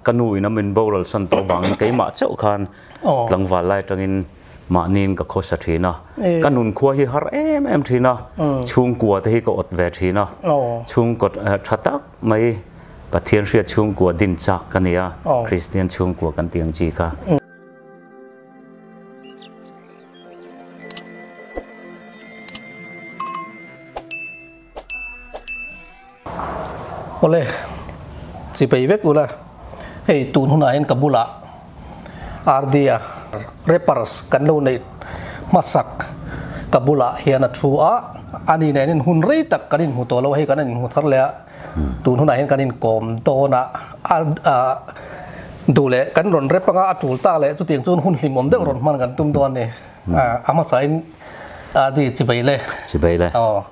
ka nu in a min boral san tawh avangin keimah chauh khan tlangval lai atangin mahniin ka khawsa thin a. Ka nun khua hi har em em thin a, chhungkua te hi ka awt ve thin a, chhungkaw tha tak mai Pathian hriat chhungkua din chak ka ni a, Kristian chhungkua kan tih ang chi kha. Awle, chi pei vek ula, hei tun hunah hian ka bulah RD-a rappers kan lo neih hmasak ka bulah hian a thu a, ani nen in hun rei tak kan inhmu tawh lo a, hei kan inhmu thar leh a, tun hunah hian kan inkawm dawn a, a duh leh kan rawn rap anga a tul ta leh chutiang chuan hun hlimawm deuh rawn hman kan tum dawn a ni. A hmasain Adi chibai le. Chibai le. Aw.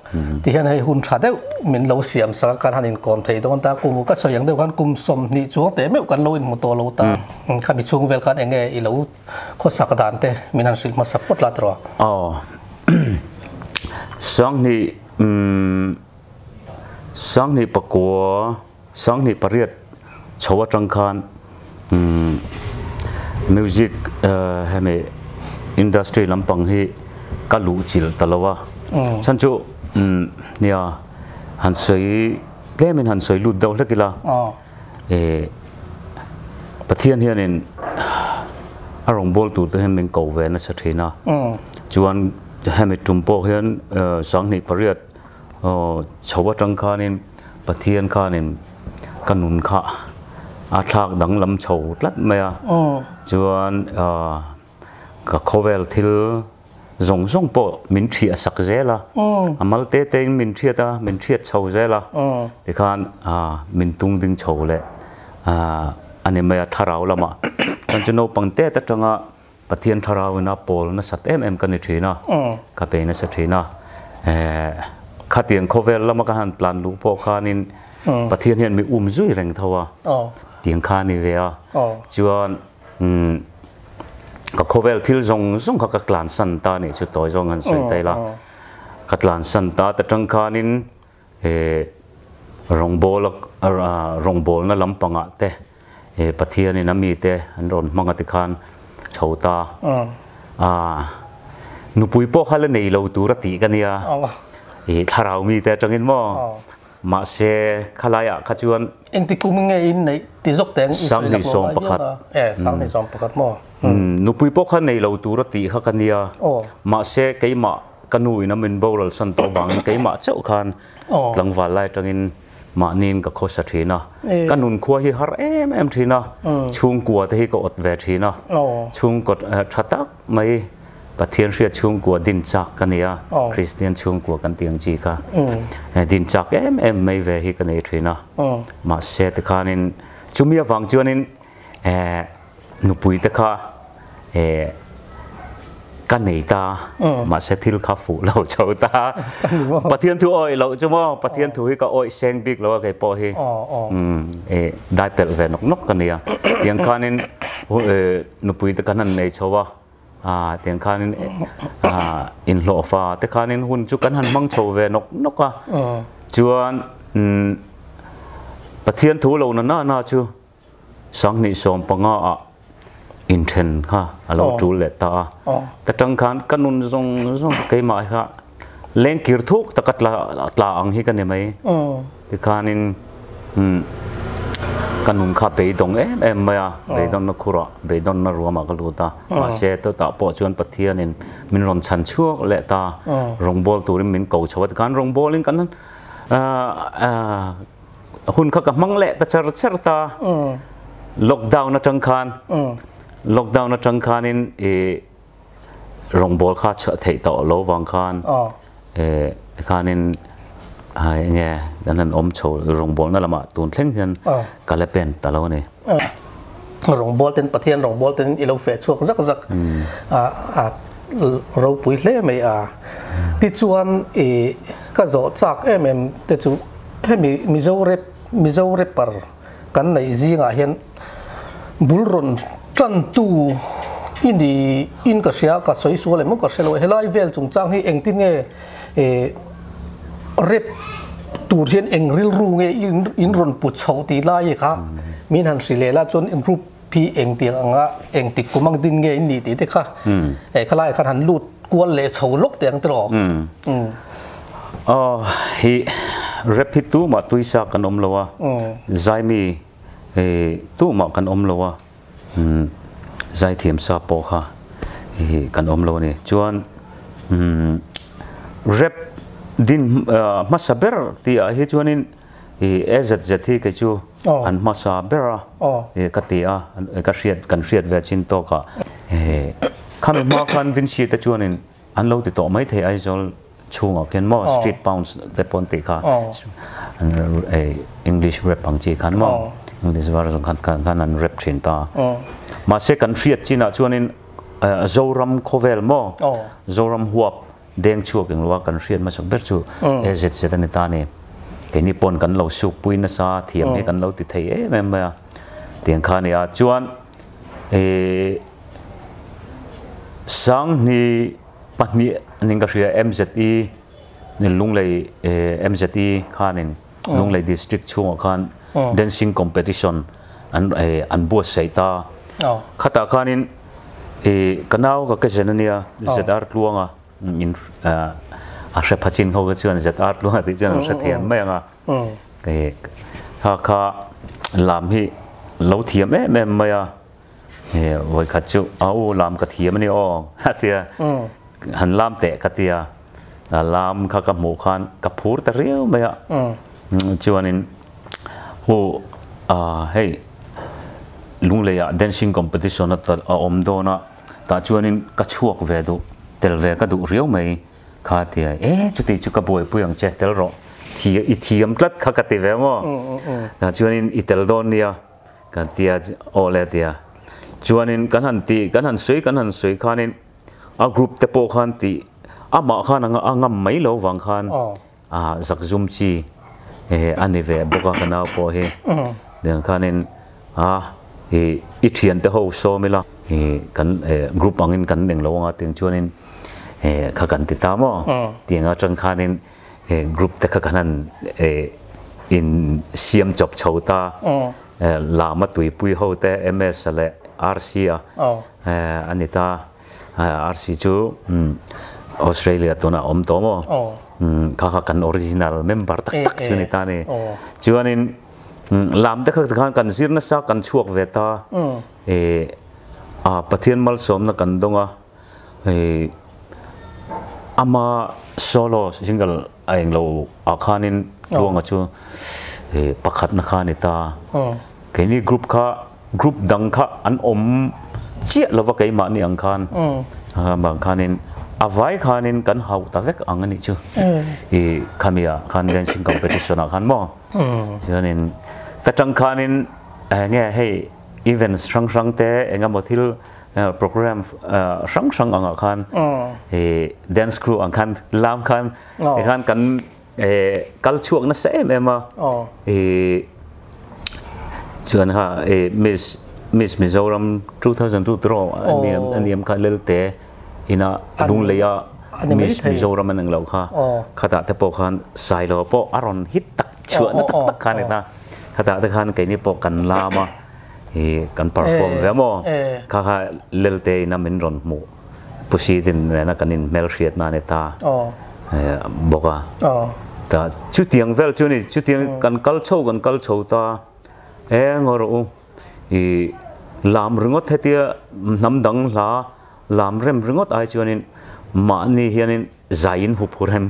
Ti hian hei hun tha deuh min lo siam sak a kan han inkawm thei dawn ta. Kum ka sawi ang deuh khan kum 20 chuang teh meuh kan lo inhmu tawh lo ta. Khami chhung vel khan enge i lo khawsak dan te min han hrilh hmasa phawt la tiraw? Aw. Sanghnih Sanghnih pakua 28 chho atang khan music hemi industry lampang hi ka luh chilh ta lo a, chhan chu nia han sawi tlemin han sawi lut deuh hlek ila Pathian hianin a rawngbâwl tur te hian min ko ve nasa thin a, chuan hemi tum pawh hian 28 Chho atang khanin Pathian khanin ka nun kha a thlak danglam chho tlat mai a, chuan ka khawvel thil zawng zawng pawh min thiah sak zel a, a mal te te in min thiat a, min thiat chho zel a, tikhan min tung ding chho leh a ni mai a thlarau lamah chuan chu naupang tet atanga Pathian thlarauin a pawl nasat em em ka ni thin a, ka pe nasa thin a. Khatiang khawvel lama ka han tlan luh pawh khanin Pathian hian mi um zui reng tho a, tiang kha a ni ve a. Chuan ka khawvel thil zawng zawng kha ka tlansan ta nih chu tawi zawng han sawi ta ila. Ka tlansan ta ta tang khanin rawngbawla rawngbawlna lampangah te Pathianin a mite an rawn hmang a tikhan chho ta a, nupui pawh kha la nei lo tur a tih ka nia, thlarau mite atangin maw, mahse khalaiah kha chuan Engti kum nge in neih ti zawk teh ang i sawi lak lo mai viau a, e 21 maw. Nupui pawh kha nei lo tur a tih kha ka nia, mahse keimah ka nu in a min boral san tawh avangin keimah chauh khan tlangval lai atangin mahniin ka khawsa thin a, ka nun khua hi har em em thin a, chhungkua te hi ka awt ve thin a, chhungkaw tha tak mai Pathian hriat chhungkua din chak ka ni a, Kristian chhungkua kan tih ang chi kha din chak em em mai ve hi ka nei thin a, mahse tikhanin chumi avang chuanin Nupui te kha ka nei ta, mahse thil kha fuh lo chho ta. Pathian thu awih loh chu maw, Pathian thu hi ka awih seng bik lo a kei pawh hi. Dai pelh ve nawk nawk ka nia. Tiang khanin nupui te kan han nei chho a, tiang khanin inhlawhfa te khanin hun chu kan han hmang chho ve nawk nawk a. Chuan Pathian thu lo na na na chu 2015 ah inthen kha a lo tul leh ta a, ta tang khan ka nun zawng zawng keimah kha lengkir thuk taka tla tla ang hi ka ni mai. Tikhanin ka nun kha beidawng em em mai a, beidawnna khurah beidawnna ruamah ka lut a, mahse chutah pawh chuan Pathianin min rawn chhan chhuak leh ta, rawngbâwl turin min ko chho a, tikhan rawngbâwlin kan Hun kha ka hmang leh ta char char ta. Lockdown atang khan lockdown atang khanin i rawngbawl kha chhuah theih tawh lo vang khan khanin enge kan han awm chho rawngbawlna lamah tun thleng hian ka la pen ta lo a ni. Rawngbâwl ten Pathian rawngbâwl ten i lo feh chhuak zak zak a ropui hle mai a. Tichuan i ka zawh chak em em te chu Hemi Mizo rap Mizo rapper kan neih zingah hian bul rawn tantu i ni in ka hria ka sawi sual em ka hre lo helai vel chungchang hi engtin nge eh rap tur hian eng rilru nge in rawn put chhoh tih lai kha Min han hrilh leh la chuan group hi engtiang anga engtik kum ang din nge in nih tih te kha khalai khan han lut kual leh chho lawk teh ang tiraw. Aw hi rep hi tumah tuisa kan awm lo a, zaimi tumah kan awm lo a, zaithiam sa pawh kha kan awm lo a ni. Chuan rep din hmasa ber tih ah hi chuanin I AZZ hi kei chu an hmasa ber a ka ti a, ka hriat kan hriat ve chin tawk ah khami hma khan Vincy te chuanin an lo ti tawh mai thei Aizawl chhungah khian maw street pounds te pawh an tih kha English rap ang chi khan maw English version khan khan an rap thin ta mahse kan hriat chinah chuanin Zoram khawvel maw Zoram huap Deng chhuak englo a kan hriat hmasak ber chu AZZ a ni ta a ni. Keini pawn kan lo suk pui nasa thiam hi kan lo ti thei em em mai a tiang kha a ni a. Chuan ih Sanghni pahnih ning ka hria MZE Lunglei MZE khanin Lunglei District chhungah khan dancing competition an an buatsaih ta. Khatah khanin I ka nau ka ke zen ania ZR Tluanga in a hre phachin ho kha chuan ZR Tluanga tih chuan an hre thiam mai ang a. Kha kha lam hi lo thiam em em mai a. Vawikhat chu a u lam ka thiam ani aw a tia han lam teh ka tia lam kha ka hmuh khan ka phur ta riau mai a. Chuanin u hei Lungleiah dancing competition a a awm dawn a, tah chuanin ka chhuak ve duh, tel ve ka duh riau mai kha tia, e chuti chu ka buaipui ang che tel rawh, thi i thiam tlat kha ka ti ve maw, tah chuanin i tel dawn nia ka tia aw le tia, chuanin kan han ti kan han sawi kan han sawi khanin a group te pawh khan tih amah khan a ngam mai lo vang khan A zakzum chi a ni ve bawk a ka nau pawh hi. Tiang khanin a i i thiante ho sawm ila i kan group angin kan eng lo anga tiang chuanin kha kan ti ta maw. Tiang atang khanin group te kha kan han in siam chawp chho ta. Lama tuipui ho te MS leh RC a a ni ta. RC chu Australia tunah awm tawh maw? Kha kha kan original member tak tak chu ni ta ni. Chuanin lam te kha khan kan zir nasa kan chhuak ve ta. A Pathian malsawmna kan dawng a. Ama solo single a englo ah khanin Tluanga chu pakhatna kha ni ta. Keini group kha group dang kha an awm chiah lova keimahni ang khan bang khanin a vai khanin kan hauh ta vek ang a nih chu i khami ah khan dancing competition ah khan maw chuanin ta tang khanin enge hei events hrang hrang te engemaw thil program hrang hrang angah khan i dance crew ang khan lam khan tikhan kan kal chhuak nasa em em a i chuan kha i miss miss Mizoram 2002 tiraw aniam kha Lelte ina Lungleia miss Mizoram an ang lo kha khatah te pawh khan Sailo pawh a rawn hit tak chhuahna tak tak kha a ni ta khatah te khan keini pawh kan lam a i kan perform ve maw kha kha Lelte ina min rawn hmuh. Pusidin nena kan inhmelhriatna a ni ta bawk a. Ta chutiang vel chu ni, chutiang kan kal chho kan kal chho ta eng rawh u i lam ringawt hetia hnam dang hla lam rem ringawt ai chuanin mahni hianin zai in hup hurem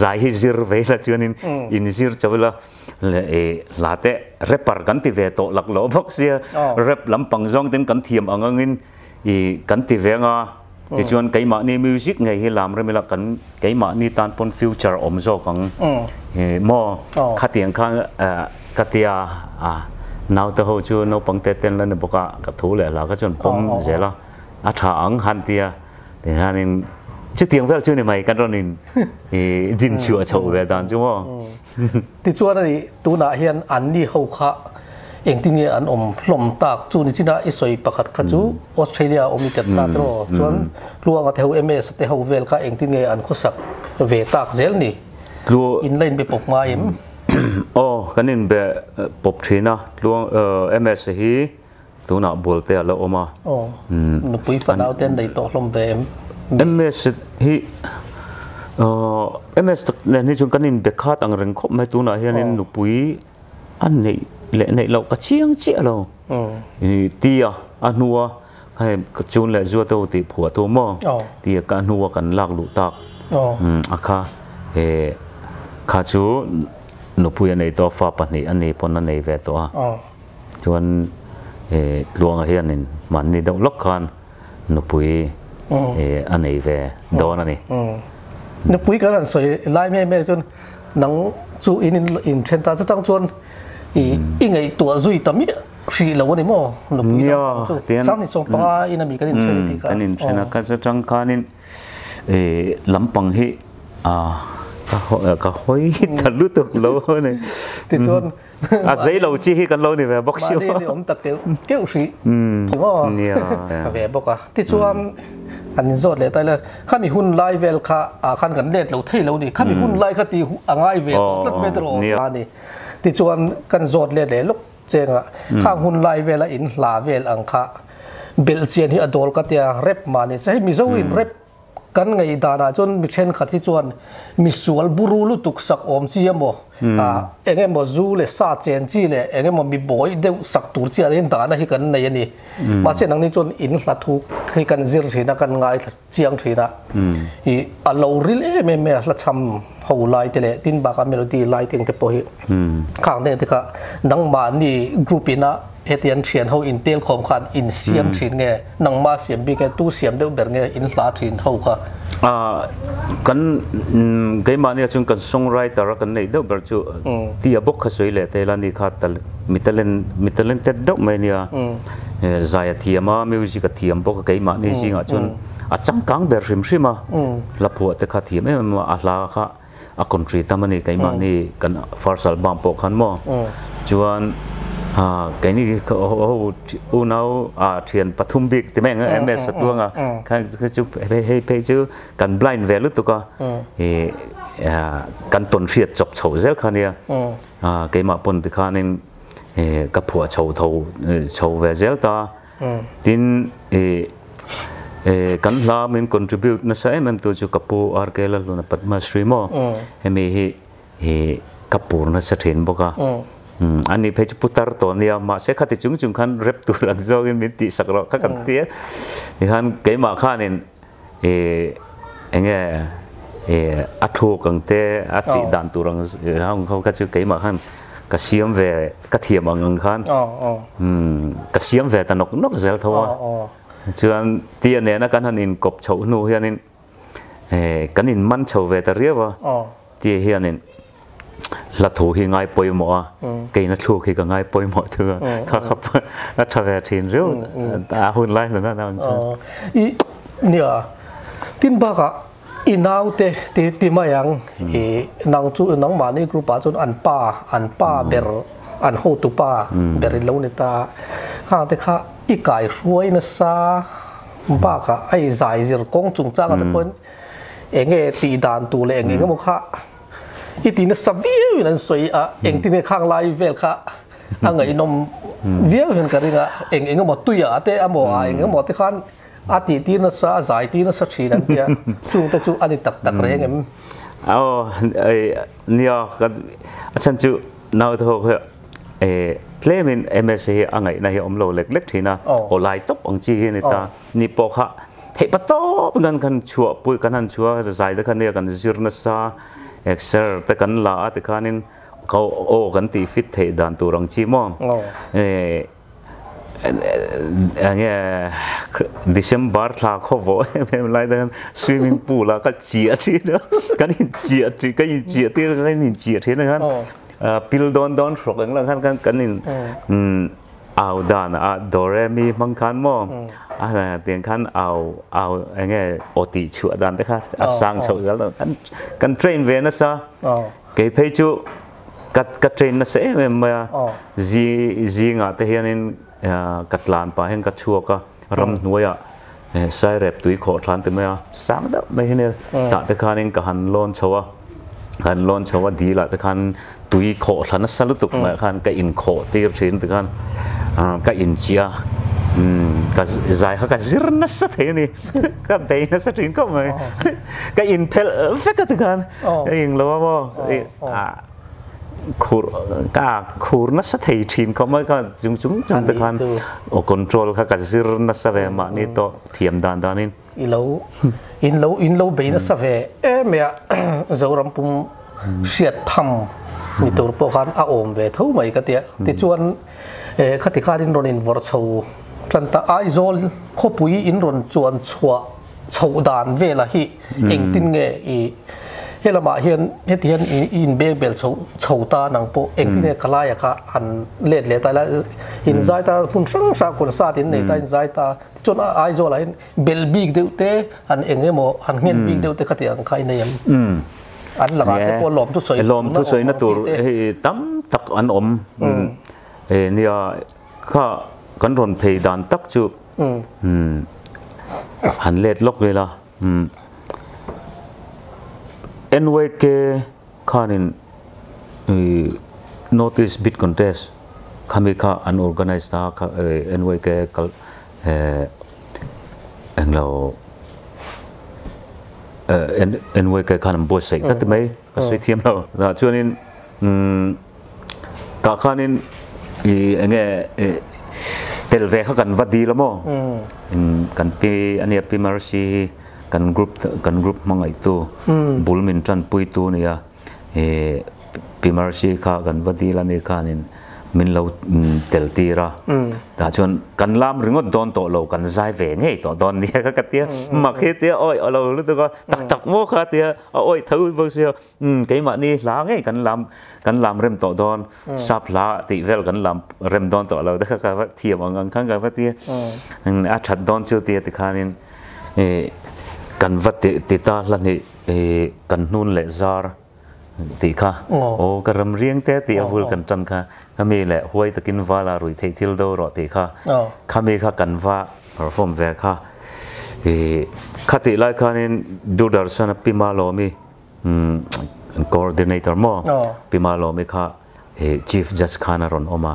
zai hi zir ve ila chuanin in zir chauh ila hla te rapper kan ti ve tawh laklawh bawk sia rap lampang zawng ten kan thiam ang angin I kan ti veng a, tichuan keimahni music ngei hi lam rem ila kan keimahni tan pawn future awm zawk ang maw khatiang khan ka tia a naute ho chu naupang te ten la ni bawk a ka thu leh hla kha chuan pawm zel a a tha ang han tia tihianin chutiang vel chu ni mai kan rawn in i din chhuah chhoh ve dan chu maw. Tichuan a nih tunah hian anni ho kha engtin nge an awm hlawm tak chu ni chinah i sawi pakhat kha chu Australia a awm i tet ta tiraw chuan Tluanga te ho MS te ho vel kha engtin nge an khawsak ve tak zel ni in la inbe pawp ngai em? Aw, kan inbe pawp thin a, tluang MS hi tunah Bualte a la awm a. Aw, nupui fanau te an nei tawh hlawm ve em? MS hi MS tak nen hi chuan kan inbe khat ang reng khawp mai, tunah hianin nupui a neih leh neih loh ka chiang chiah lo tia a hnua hei chun leh zua te ho tih phuah thu maw tia ka hnua kan lak luh tak a kha kha chu nupui a nei tawh a fa pahnih a ni pawn a nei ve tawh a chuan Tluanga hianin mahni deuh lawk khan nupui a nei ve dawn a ni. Nupui kan han sawi lai mek mek chuan nang chu in in then ta chutang chuan i i ngaihtuah zui ta miah hrih lo a ni maw nupui dang chu sang ni sawm panga in ami kan in then i tih kha. Kan in then a ka chutang khanin lampang hi ka hawi ta lutuk lo a ni. Tichuan A zei lo chi hi kan lo ni ve bawk si. Mahni ni awm tak keuh keuh hrih maw ve bawk a. Tichuan an inzawt leh ta ila khami hun lai vel kha ah khan kan let lo thei lo ni. Khami hun lai kha tih a ngai ve tawh tlat mai erawh a ni. Tichuan kan zawt let leh lawk chengah khang hun lai vela in hla vel ang kha belhchian hi a dawl ka tia rep mahni se hei Mizo in rep Kan ngaihdanah chuan mi thenkhat hi chuan misual buru lutuk sak awm chi emaw, eng emaw zu leh sa chen chi leh eng emaw mi bawi deuh sak tur chi ah hian dahna hi kan nei a ni. Mahse nangni chuan in hla thu hi kan zir thin a, kan ngaithla chiang thin a. I a lo ril em em mai a, hla chham ho lai te leh tin bakah melody lai te ang te pawh hi khang te ang te kha nangmahni group ina Hetiang thian ho in tel khawm khan in siam thin nge, nangma siam bik nge, tu siam deuh ber nge in hla thin ho kha? Kan keimahni ah chuan kan songwriter a kan neih deuh ber chu tia bawk kha sawi leh thei la ni kha mi talent mi talented deuh mai ania zai a thiam a music a thiam bawk a keimahni zingah chuan a changkang ber hrim hrim a hla phuah te kha thiam em em a a hla kha a country tam a ni keimahni kan first album pawh khan maw chuan keini ho unau thian pathum bik ti mai ang MS a tuang a khan chu hei phei chu kan blind ve lutuk a kan tawn hriat chawp chho zel kha nia keimah pawn tikhanin ka phuah chho tho chho ve zel ta. Tin, kan hla min contribute nasa em em tu chu ka pu RK Lalhluna Padma Shri maw hemi hi ka pur nasa thin bawk a. Ani phei chu pu tar tawh ania mahse khati chung chung khan rep tur an zawngin min tihsak rawh kha kan ti a. Tikhan keimah khanin enge a thluk ang te a tih dan tur ang ang ho kha chu keimah khan ka siam ve ka thiam ang ang khan ka siam ve ta nawk nawk zel tho a chuan tia nena kan han inkawp chhoh hnu hianin kan inman chho ve ta riau a tia hianin Hla thu hi ngai pawimawh a, keina thluk hi ka ngai pawimawh thung a, kha kha a tha ve thin riau a hun lai hlan a ang chuan. I nia tin bakah i naute ti ti mai ang i nang chu nangmahni group ah chuan an pa an pa ber an hotu pa ber in lo ni ta hang te kha i kai hruai nasa bakah a i zai zir kawng chungchang ah te pawhin enge tih dan tur leh eng eng emaw kha I ti nasa viau in an sawi a, engtin nge khang lai vel kha a ngaihnawm viau hian ka ring a, eng eng emaw tuia te emaw a eng emaw te khan a tih tir nasa, a zai tir nasa thin an tia, chung te chu a ni tak tak reng em? Aw nia, a chhan chu naute ho kha tlemin MSA hi a ngaihna hi a awm lo lek lek thin a, aw lai tawp ang chi hi a ni ta, ni pawh kha Theih pa tawp in kan chhuah pui kan han chhuah zai te kha nia kan zir nasa exer te kan la a tikhanin ka aw kan tih fit theih dan tur ang chi maw enge December thla khaw vawh em em lai te khan swimming pool ah ka chiah thin a kan in chiah thin ka in chiah tir kan in chiah thin a khan pil dawn dawn hrawk eng lang khan kan in Au dan a do re mi hmang khan maw a tiang khan au au enge aw tih chhuah dan te kha a sang chhoh zel lo kan kan train ve nasa kei phei chu ka ka train nasa em em mai a zi zingah te hianin ka tlan pah hian ka chhuak a ram hnuaiah sairep tui khawh thlan ti mai a sang deuh mai hi nia tah te khanin ka han lawn chho a. Kan lawn chho a dil ah te khan tui khawh thla nasa lutuk mai ah khan ka in khawh tir thin ti khan ka in chiah a ka zai kha ka zir nasa thei a ni ka bei nasa thin khawp mai ka in phelh vek a ti khan ka ing lo a maw khur ka khur nasa thei thin khawp mai kha chung chung chung te khan control kha ka zir nasa ve mahni tawh thiam dan dan in. I lo in lo in lo bei nasa ve em mai a, Zoram pum hriat tham ni tur pawh khan a awm ve tho mai ka tia. Tichuan khati khan in rawn in vawrh chho tan ta Aizawl khawpui in rawn chuan chhuah chhoh dan vela hi engtin nge i helamah hian heti hian i inbeng bel chho chho ta nang pawh engtin nge Kalaia kha an let leh ta ila in zai ta hmun hrang hrang concert in nei ta in zai ta Tichuan Aizawl ah hian bel bik deuh te an eng emaw an nghen bik deuh te kha tih ang kha i nei em? An lakah te pawh lawmthu sawi lawmthu sawina tur hei tam tak an awm nia kha kan rawn phei dan tak chu han let lawk ila NYK khanin North East Beat Contest khami kha an organise ta kha NYK kal englo NYK khan an buatsaih ta ti mai ka sawi thiam lo tah chuanin tah khanin i enge tel ve kha kan va dil a maw kan pi ania pi Mercy hi kan group kan group hmangaihtu bul min tanpuitu a nia. Ih Pi Mercy kha kan va dil a ni khanin min lo tel tir a, tah chuan kan lam ringawt dawn tawh lo kan zai ve ngei tawh dawn nia kha ka tia, mak hi tia awi a lo lutuk a, tak tak maw kha tia a awi tho bawk sia, umm keimahni hla ngei kan lam kan lam rem tawh dawn, sap hla tih vel kan lam rem dawn tawh lo te kha ka va thiam ang ang khan ka va tia, a that dawn chu tia tikhanin ih kan va ti ta hla hnih. I kan hnun leh zar tih kha aw ka ram riang te tih a vul kan tan kha khami leh huai takin vala rui theih thil do rawh tih kha khami kha kan va perform ve kha i khatih lai khanin Doordarshan a Pi Malawmi coordinator maw Pi Malawmi kha chief judge khan a rawn awm a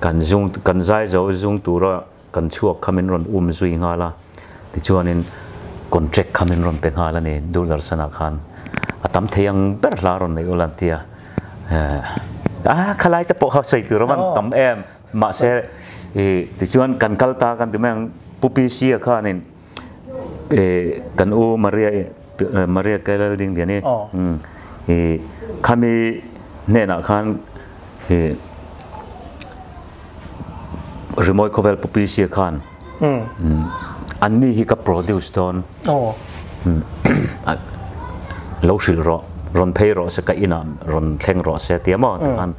kan zung kan zai zo zung tura Kan chhuak kha min rawn um zui nghal a, tichuanin contract kha min rawn pe nghal a ni Doordarshan-ah khan a tam thei ang ber hla rawn nei ula an ti a, a khalai te pawh kha sawi tur a van tam em, mahse ih tichuan kan kal ta kan ti mai ang Pu PC-a khanin ih kan u Maria Maria Kailaldingliani ih khami hnenah khan ih Rimawi khawvel Pu Pisia khan anni hi ka produce dawn lo hrilh rawh rawn phei rawh se ka inah rawn thleng rawh se tia maw tikhan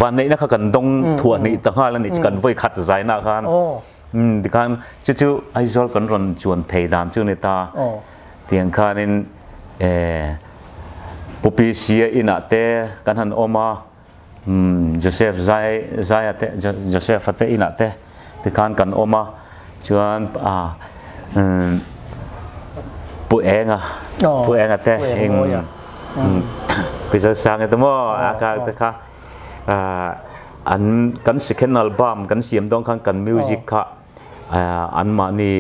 vanneihna kha kan dawng thuah hnih ta nghal a ni kan vawi khat zaina khan tikhan chu chu Aizawl kan rawn chuan phei dan chu ni ta tiang khanin Pu Pisia inah te kan han awm a. Joseph zai zaia te Joseph-a te inah te tikhan kan awm a chuan a Pu Enga Pu Enga te eng Pi Zosanga te maw a kal te kha an kan second album kan siam dawn khan kan music kha Anmahni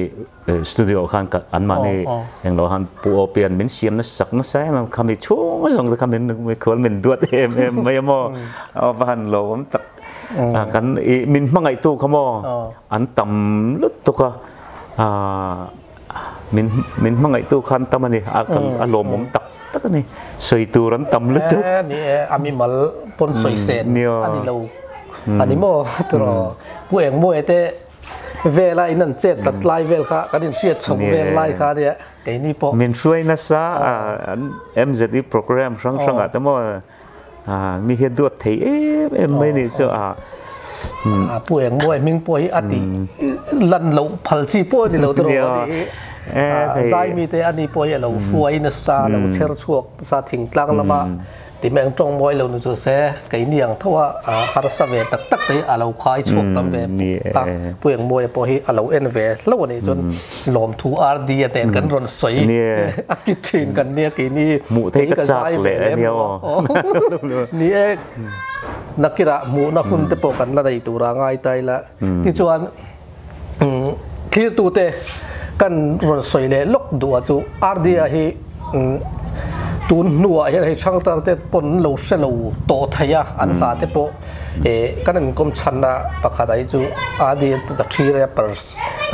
studio khan anmahni englo khan Pu Opian min siam nasak nasa em em khami chhung zawng te kha min khual min duat em em mai a maw va han lo awm tak kan i min hmangaihtu kha maw an tam lutuk a min min hmangaihtu kha an tam a ni a lawmawm tak tak a ni sawi tur an tam lutuk. Ni e a mimal pawn sawi sen a ni lo a ni maw tiraw Pu Engmawia te vela in an chet tlat lai vel kha kan inhriat chho vel lai kha ania keini pawh. Min hruai nasa MZE program hrang hrang ah te maw mi hi a duat thei em em mai ni chu a. Pu Engmawia hming pawh hi a tih lan loh phal chi pawh a ni lo tiraw a ni hi. Zai mite ani pawh hi a lo hruai nasa a lo chher chhuak nasa thingtlang lama. Ti meng tawng mawi lo ni chu se, keini ang tho a harsa ve tak tak te hi a lo khai chhuak tam ve a, Pu Engmawia pawh hi a lo en ve hlauh a nih chuan lawmthu RD a nen kan rawn sawi a ki thin kan nia keini kei ka zai ve lem lo a ni e, nakirah hmuhna hun te pawh kan la nei tura ngai ta ila tichuan Thirtute kan rawn sawi leh lawk duh a chu RDA hi tun hnuah hian hei Thangtar te pawn an lo hre lo tawh thei a, an hla te pawh kan inkawm chhanna pakhat ah hi chu RDA the Three Rappers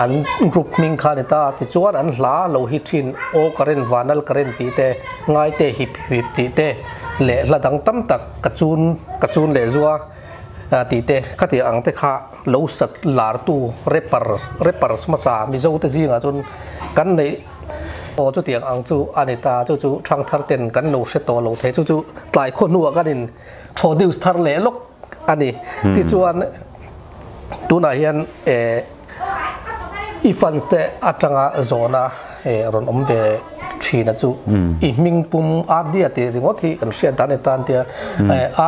an group hming kha a ni ta tichuan an hla lo hi thin Aw Current Vanal Current tih te Ngaite Hip Hip tih te leh hla dang tam tak ka chun ka chun leh zua tih te khatiang ang te kha Lo sat lartu rapper rappers hmasa Mizo te zingah chuan kan neih aw chutiang ang chu a ni ta chu chu thangthar ten kan lo hre tawh lo thei chu chu tlai khaw hnuah kan in produce thar leh lawk a ni tichuan tunah hian eh i fans te atanga zawhna eh rawn awm ve thin a chu i hming pum RD-a tih ringawt hi kan hriat dan a ni ta an tia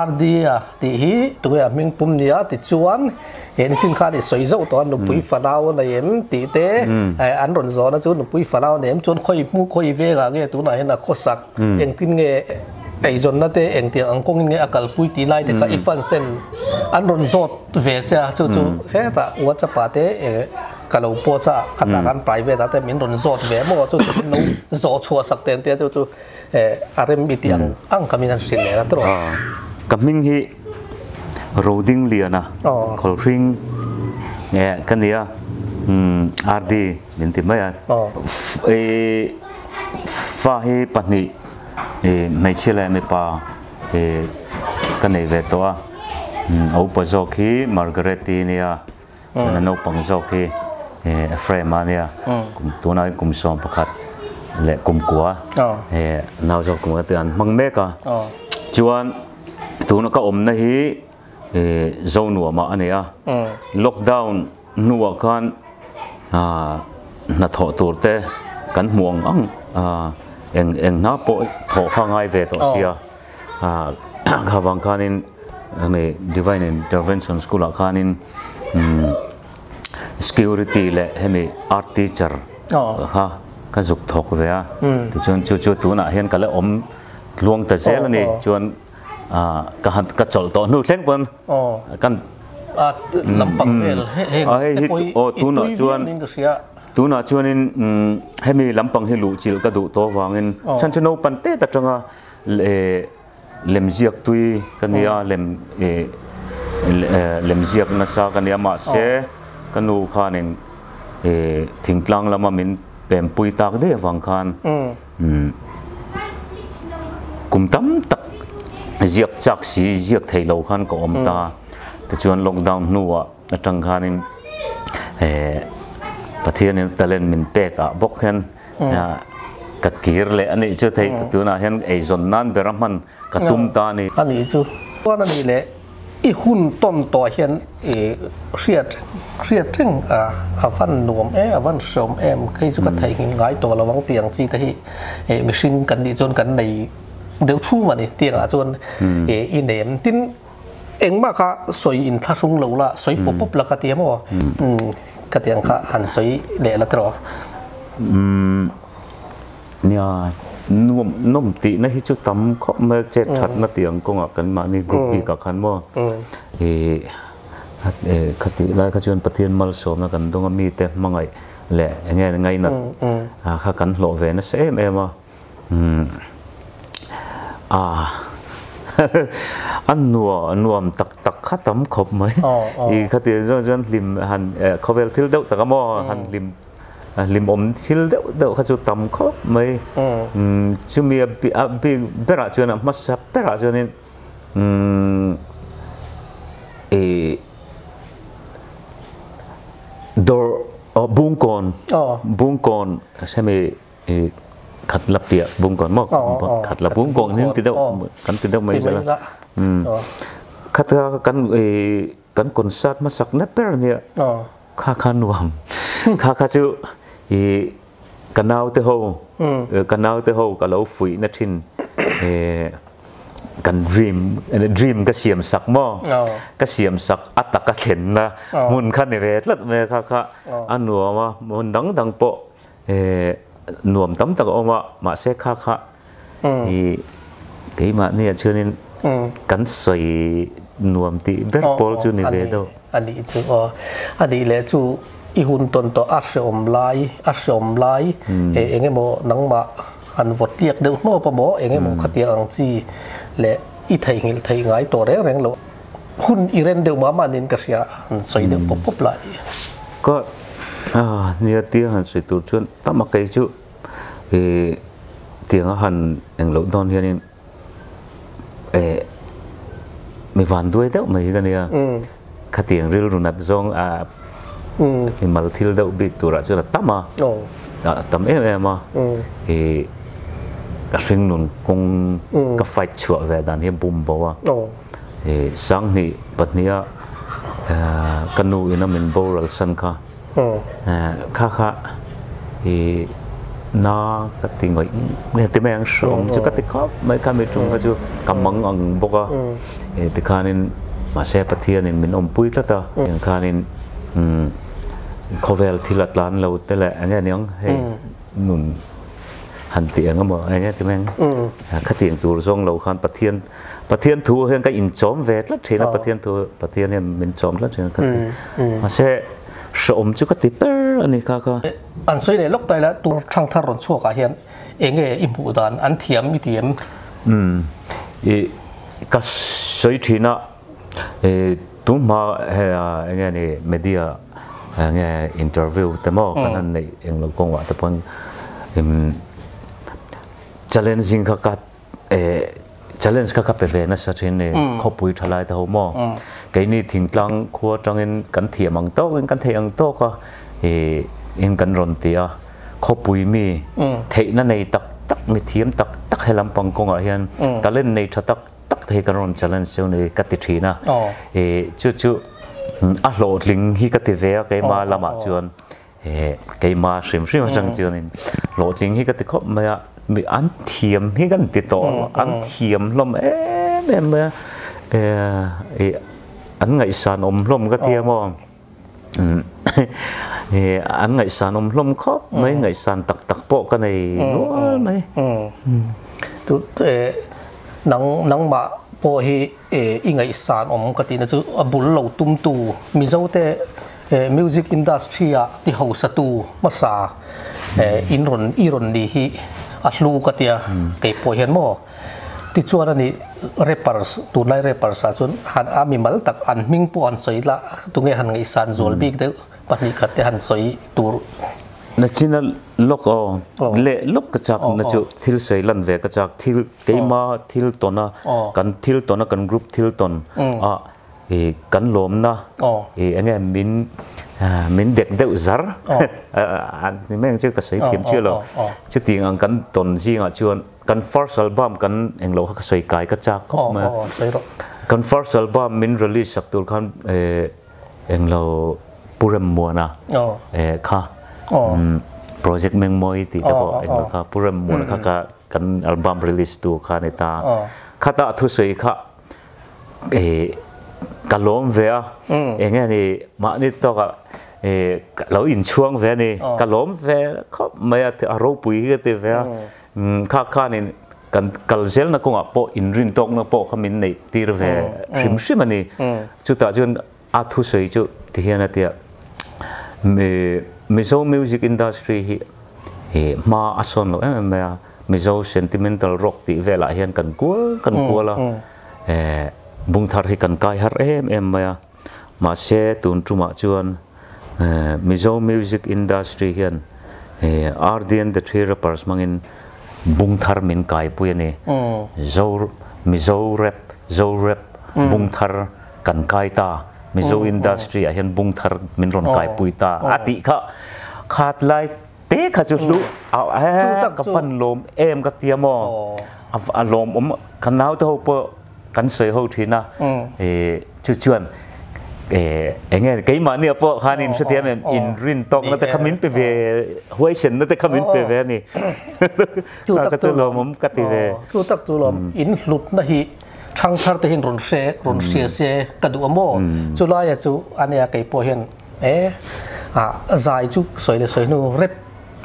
RD-a Tih hi tunge a hming pum nia tichuan he nichin khan i sawi zauh tawh a nupui fanau a nei em tih te an rawn zawhna chu nupui fanau a nei em chuan khawi hmu khawi vengah nge tunah hian a khawsak engtin nge eizawnna te engtiang ang kawngin nge a kalpui tih lai te kha i fans ten an rawn zawt ve che a chu chu hetah WhatsApp ah te ka lo post a khatah khan private ah te min rawn zawt ve maw chu chu min lo zawh chhuah sak te an tia chu chu A rem i tih ang ang ka min han hrilh leh la tawh. Ka hming hi Rodingliana Khawlhring nge ka nia RD min ti mai a. Fa hi pahnih hmeichhia leh mipa ka nei ve tawh a. A upa zawk hi Margaret-i nia. Chuan a naupang zawk hi Ephraim a nia, kum tunah hian kum 11 leh kum kua nau zawk kum khat an hmang mek a. Chuan tuna ka awmna hi Zonuamah a ni a, lockdown hnuah khan hnathawh tur te kan hmuh ang ang eng eng hna pawh thawh kha ngai ve tawh sia. Kha vang khanin hemi Divine Intervention School ah khanin security leh hemi art teacher kha ka zuk thawk ve a tichuan chu chu tunah hian ka la awm tluang ta zel a ni chuan ka han ka chawlh tawh hnu thleng pawn kan lampang vel heng te pawh hi i tui viau niin ka hria. Tunah chuanin hemi lampang hi luh chilh ka duh tawh avangin chhan chu naupang tet atanga Lemziak tui ka nia, lem lemziak nasa ka nia mahse ka nu khanin thingtlang lama min pempui tak daih avang khan kum tam tak ziak chak si ziak thei lo khan ka awm ta. Tichuan lockdown hnuah atang khanin Pathianin talent min pek ah bawk hian Ka kir leh a nih chu thei tunah hian eizawn nan ber a hman ka tum ta a ni. A nih chu. Chuan a nih leh i hun tawn tawh hian i hriat hriat reng a a van nuam em a van hreawm em hei chu ka theihnghilh ngai tawh lo ang tih ang chi te hi mihring kan nih chuan kan nei deuh thum a ni tiangah chuan i nei em tin engmah kha sawi inthlahrung lo la sawi pawp pawp la ka ti emaw ka ti ang kha han sawi leh la tawh. Umm nia nuam nawm tihna hi chu tam khawp mai a chet thatna tih ang kawngah kan mahni group bikah khan maw ih khatih lai kha chuan Pathian malsawmna kan dawng a mite hmangaih leh eng nge ngainat kha kan hlawh ve nasa em em a. Ah a nuam nuam tak tak kha tam khawp mai i khatiang chuan chuan hlim han khawvel thil deuh tak a maw han hlim hlim awm thil deuh deuh kha chu tam khawp mai chumi a a bik berah chuan a hmasa berah chuanin ih dawr aw bungkawn bungkawn hemi I khat la piah bungkawn maw khat la bungkawn hi ti deuh kan ti deuh mai zela khat kan i kan concert hmasak na ber ania kha kha nuam kha kha chu i ka nau te ho ka nau te ho ka lo fuih na thin. Kan dream dream ka siam sak maw ka siam sak a taka thlenna hmun kha ni ve tlat mai a kha kha a nuam a hmun dang dang pawh nuam tam tak a awm a mahse kha kha i keimahni ah chuanin kan sawi nuam tih ber pawl chu ni ve deuh. A nih chu aw a nih leh chu i hun tawn tawh a hreawm lai a hreawm lai eng emaw nangmah An vawt tliak deuh hnawp a maw? Eng emaw khatiang ang chi leh i theihnghilh theih ngai tawh reng reng lo. Hun i ren deuh mah mah niin ka hria, han sawi deuh pawp pawp lai. Ka nia tia han sawi tur chuan tam a kei chu i tianga han eng loh dawn hianin eh mi van duai deuh mai hi ka nia. Khatiang rilru nat zawng a mi mal thil deuh bik turah chuan a tam a, a tam em em a, i ka hringnun kawng ka fight chhuah ve dan hi a bum bo a, i sanghnih pahniha ka nu ina min boral san kha kha kha i na ka ti ngawih nge ti mai ang hrawng chu ka ti khawp mai kha mi tum kha chu ka mang ang bawk a tikhanin mahse Pathianin min awmpui tlat a tiang khanin khawvel thil a tlan lo te leh eng nge niang hei nun han tih eng emaw eng nge ti mai ang khatiang tur zawng lo khan Pathian Pathian thu hian ka inchawm ve tlat thin a Pathian thu Pathian hian min chawm tlat thin a mahse hrehawm chu ka ti ber a ni kha kha. An sawi leh lawk taila tur thang thar rawn chhuak ah hian enge i hmuh dan an thiam i ti em? Umm i ka sawi thin a i tunhma he a enge ni media enge interview te maw kan han neih englo kawngah te pawn imm challenging kha ka challenge kha ka pe ve nasa thin ni khawpui tha lai te ho maw keini thingtlang khua atangin kan thiam ang tawkin kan theih ang tawk a in kan rawn ti a khawpui mi theihna nei tak tak mi thiam tak tak he lampang kawngah hian talent nei tha tak tak te hi kan rawn challenge chu ni ka ti thin a chu chu a hlawhtling hi ka ti ve a keima lamah chuan Keimah hrim hrim atang chuanin hlawhtling hi ka ti khawp mai a, mi an thiam hi kan ti tawh lo, an thiam hlawm em em mai a, ih an ngaihsan awm hlawm ka ti a maw, an ngaihsan awm hlawm khawp mai, ngaihsan tak tak pawh ka nei nual mai. Nang nangmah pawh hi i ngaihsan awm ka tihna chu a bul lo tumtu Mizote Music industry ah ti hosatu hmasa in rawn i rawn ni hi a hlu ka tia kei pawh hian maw tichuan a ni rappers tunlai rappers ah chuan han a mimal tak an hming pawh han sawi la tunge han ngaihsan zual bik deuh pahnih khat te han sawi tur. Nachina lawk aw leh lawk ka chak na chu thil sawi lan ve ka chak thil keima thil tawn a kan thil tawn a kan group thil tawn ah I kan lawmna i enge min min dek deuh zar ni mai ang chu ka sawi thiam chiah lo. Chutiang ang kan tawn zingah chuan kan first album kan englo kha ka sawi kai ka chak khawp mai a. Kan first album min release sak tur khan englo Pu Remmuana kha project Mengmawi tih te pawh englo kha Pu Remmuana kha kan album release tu kha a ni ta. Khata thusawi kha Ka lawm ve a, eng nge ni mahni tawkah ka lo inchhuang ve a ni, ka lawm ve khawp mai a, a ropui hi ka ti ve a, kha khanin kan kal zelna kawngah pawh inrin tawkna pawh kha min neih tir ve hrim hrim a ni. Chutah chuan a thusawi chu ti hian a ti a, Mizo music industry hi hma a sawn lo em em mai a, Mizo sentimental rock tih velah hian kan kual kan kual a, Bungthar hi kan kai har em em mai a, mahse tun tumah chuan Mizo music industry hian RD and the Three Rappers hmangin Bungthar min kaipui a ni. Zo Mizo rap Zo rap Bungthar kan kai ta, Mizo industry ah hian Bungthar min rawn kaipui ta a tih kha khat lai Te kha chu hlu ka fan lawm em ka tia maw a lawm awm ka nau te ho pawh kan sawi ho thin a chu chuan enge keimahni ah pawh khan in hrethiam em in rin tawk na te kha min pe ve huaisen na te kha min pe ve a ni chu tak chu lawm awm ka ti ve chu tak chu lawm in hlut na hi Thangthar te hian rawn hre rawn hria se ka duh a maw? Chulaia chu ania kei pawh hian e ah zai chu sawi leh sawi hnu rep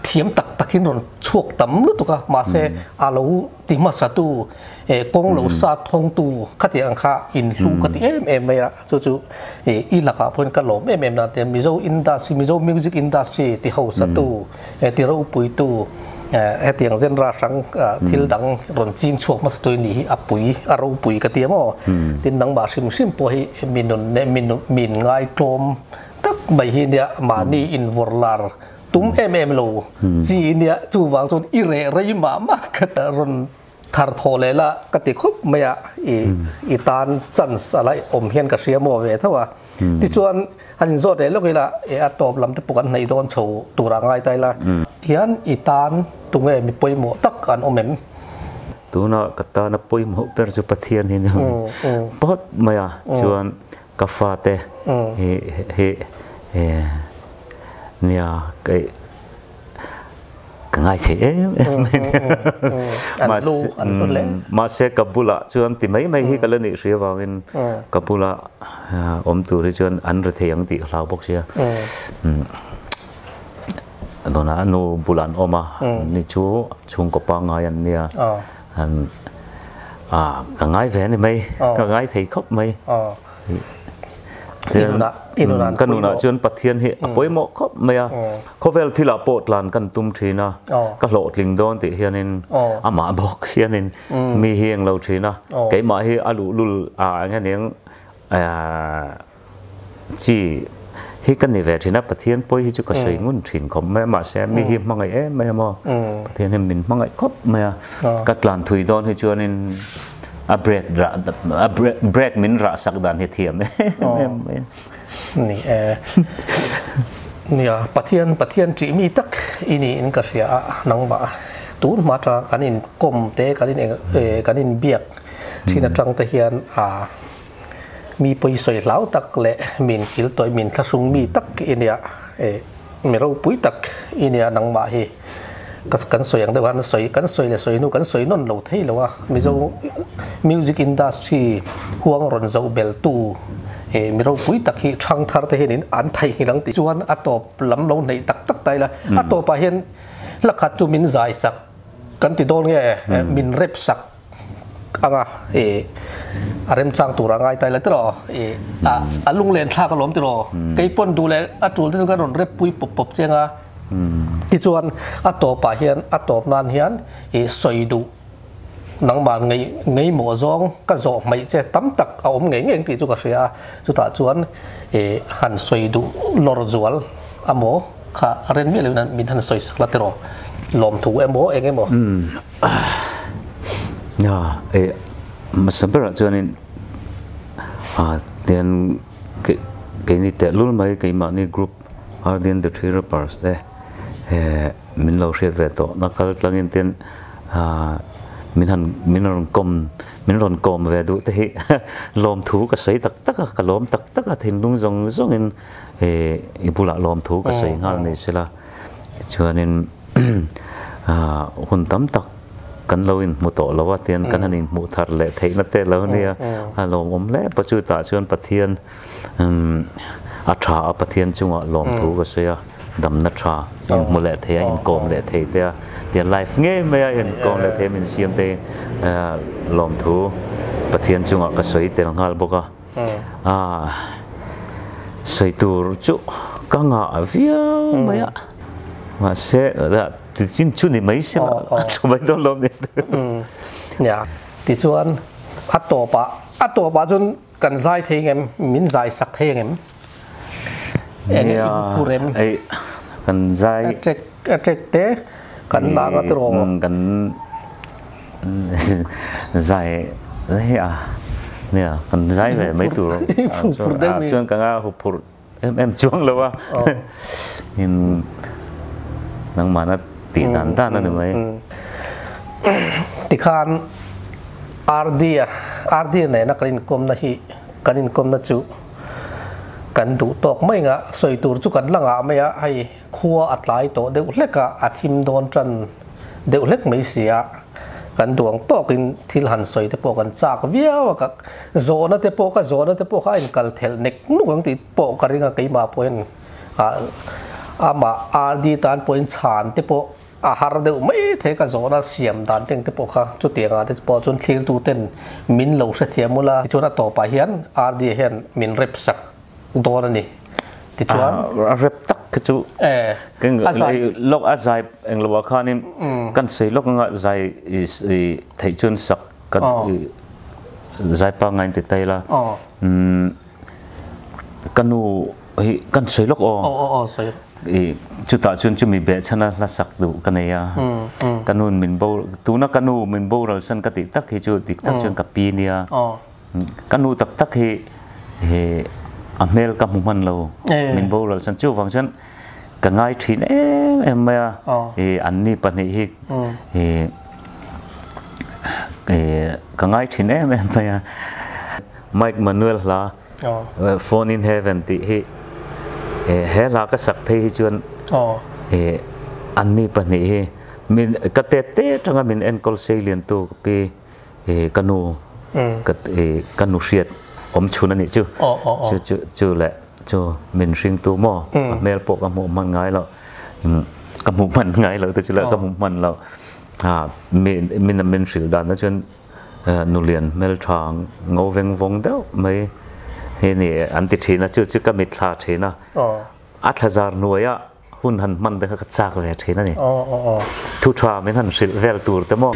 thiam tak tak in rawn chhuak tam lutuk a mahse a lo ti hmasa tu e kawng lo sat thawng tu khatiang ang kha in hlu ka ti em em mai a chu chu e i lakah pawhin ka lawm em em na te Mizo industry Mizo music industry ti hausa tu e ti ropui tu hetiang genre hrang thil dang rawn ching chhuak hmasa tui ni hi a pui a ropui ka ti a maw tin nangmah hrim hrim pawh hi mi nun leh mi min ngaitlawm tak mai hi nia mahni invawrh lar tum em em lo chi nia chuvang chuan i reh rei mah mah ka rawn Thar thaw leh la ka ti khawp mai a, i i tan chance a la awm hian ka hria maw ve tho a. Tichuan han inzawt leh lawk ila e a tawp lam te pawh kan hnaih dawn chho tur ah ngai ta ila hian i tan tunge mi pawimawh tak an awm em? Tuna ka tana pawimawh ber chu Pathian hi ni phawt mai a, chuan ka fate hi hi nia ka Ka ngai thei em em mai nia. Mahse ka bulah chuan ti mai mai hi ka la nih hria vangin ka bula awm tur hi chuan an ri thei ang tih ka hlau bawk sia. Dawna a nu bulah an awm a, ni chu chhungkaw pangngai an nia. Ka ngai ve a ni mai, ka ngai thei khawp mai. Ka nunah chuan Pathian hi a pawimawh khawp mai a, khawvel thilah pawh tlan kan tum thin a, ka hlawhtling dawn tih hianin amah bawk hianin mi hi englo thin a, keimah hi a luhlul a eng aniang chi hi ka ni ve thin a, Pathian pawi hi chu ka sawi ngun thin khawp mai a, mahse mi hi hmangaih em mai a maw, Pathian hi min hmangaih khawp mai a, ka tlan thui dawn hi chuanin A break rah a break min rah sak dan hi thiam em em mai a. Ni e. Nia, Pathian Pathian ṭih mi tak i niin ka hria a, nangmah tun hma atanga kan inkawm te, kan in kan inbiak ṭhin aṭang te hian a mi pawisawi hlau tak leh min kil tawih min thlahrung mi tak i nia e. Mi ropui tak i nia nangmah hi ka kan sawi ang deuh khan sawi kan sawi leh sawi hnu kan sawi nawn lo thei lo a Mizo music industry huang rawn zoh bel tu eh mi ropui tak hi thang thar te hianin an theihnghilh ang tih chuan a tawp lam lo hneih tak tak ta ila a tawpah hian hla khat chu min zai sak kan ti dawn nge min rep sak Anga i a remchang tur a ngai ta ila tiraw i a a lunglen thlak alawm tiraw kei pawn duh leh a tul te chu kan rawn rep pui pawp pawp cheng a tichuan a tawpah hian a tawp nan hian i sawi duh nangmah ngei ngeimawh zawng ka zawh hmaih che tam tak a awm ngei ngei ang tih chu ka hria a chutah chuan i han sawi duh lawr zual amaw kha a ren miah loin min han sawi sak la tiraw lawmthu emaw eng emaw. Ya, e hmasa berah chuanin ah tian keini tehlul mai keimahni group Ardian the Three Rappers te eh min lo hriat ve tawh na kal tlangin tian ah min han min rawn kawm min rawn kawm ve duh te hi lawmthu ka sawi tak tak a ka lawm tak tak a thinlung zawng zawngin eh i bulah lawmthu ka sawi nghal ni sela chuanin Hun tam tak kan lo inhmu tawh lo a, tian kan han inhmuh thar leh theihna te lo nia, a lawmawm hle pawh chu tah chuan Pathian a tha a, Pathian chungah lawmthu ka sawi a, damna tha inhmu leh thei a, inkawm leh thei te a, tian life ngei mai a inkawm leh thei a min siam te hi lawmthu Pathian chungah ka sawi tel nghal bawk a. A sawi tur chu ka ngah viau mai a, mahse chin chu ni mai se la a tha mai dawn lo ni. Nia, tichuan a tawpah a tawpah chuan kan zai thei ngem, min zai sak thei ngem? Eng i phur em? Ei, kan zai. A tek a tek te kan lak a tiraw? Kan Zai hi a nia kan zai ve mai tur chuan ka nga huphurh em em chuang lo a in nangmahna tih dan dan a ni mai. Tikhan RD a RD nena kan inkawmna hi kan inkawmna chu kan duh tawk mai nga sawi tur chu kan la ngah mai a hei khua a tlai tawh deuh hlek a a thim dawn tan deuh hlek mai si a. Kan duh ang tawkin thil han sawi te pawh kan chak viau a, ka zawhna te pawh ka zawhna te pawh kha a inkal thelh nek nuk ang tih pawh ka ring a, keimah pawhin amah RD tan pawhin chhan te pawh a har deuh mai thei ka zawhna siam dan te ang te pawh kha chutiang ah te pawh chuan thlirtu ten min lo hrethiam ula tichuan a tawpah hian RD hian min rep sak dawn a ni tichuan a rep tak kha chu lawk a zai englo ah khanin kan sei lawk anga zai theih chuan sak kan zai pangngai in ti ta ila ka nu hi kan sawi lawk aw chutah chuan chumi behchhana hla sak duh ka nei a ka nu min bo tuna ka nu min boral san ka tih tak hi chu dik tak chuan ka pi nia. Ka nu tak tak hi a hmel ka hmu hman lo, min boral chuan chuvang chuan ka ngai thin em em mai a, anni pahnih hi ka ngai thin em em mai a. Mike Manuel hla Phone in Heaven tih hi he hla ka sak phei hi chuan anni pahnih hi min ka tet te atanga min enkawl seiliantu ka pi. Ka nu ka nu hriat awm chhun a nih chu chu chu chu leh chu min hringtu maw a hmel pawh ka hmuh hman ngai lo ka hmuh hman ngai lo te chu leh ka hmuh hman lo a min min min hrilh dan na chuan nulian hmel tha ngo veng vawng deuh mai hi ni an ti thin a chu chu ka mitthla thin a a thlazar hnuaia Hun han hman te kha ka chak ve thin a ni. Thu tha min han hrilh vel tur te maw.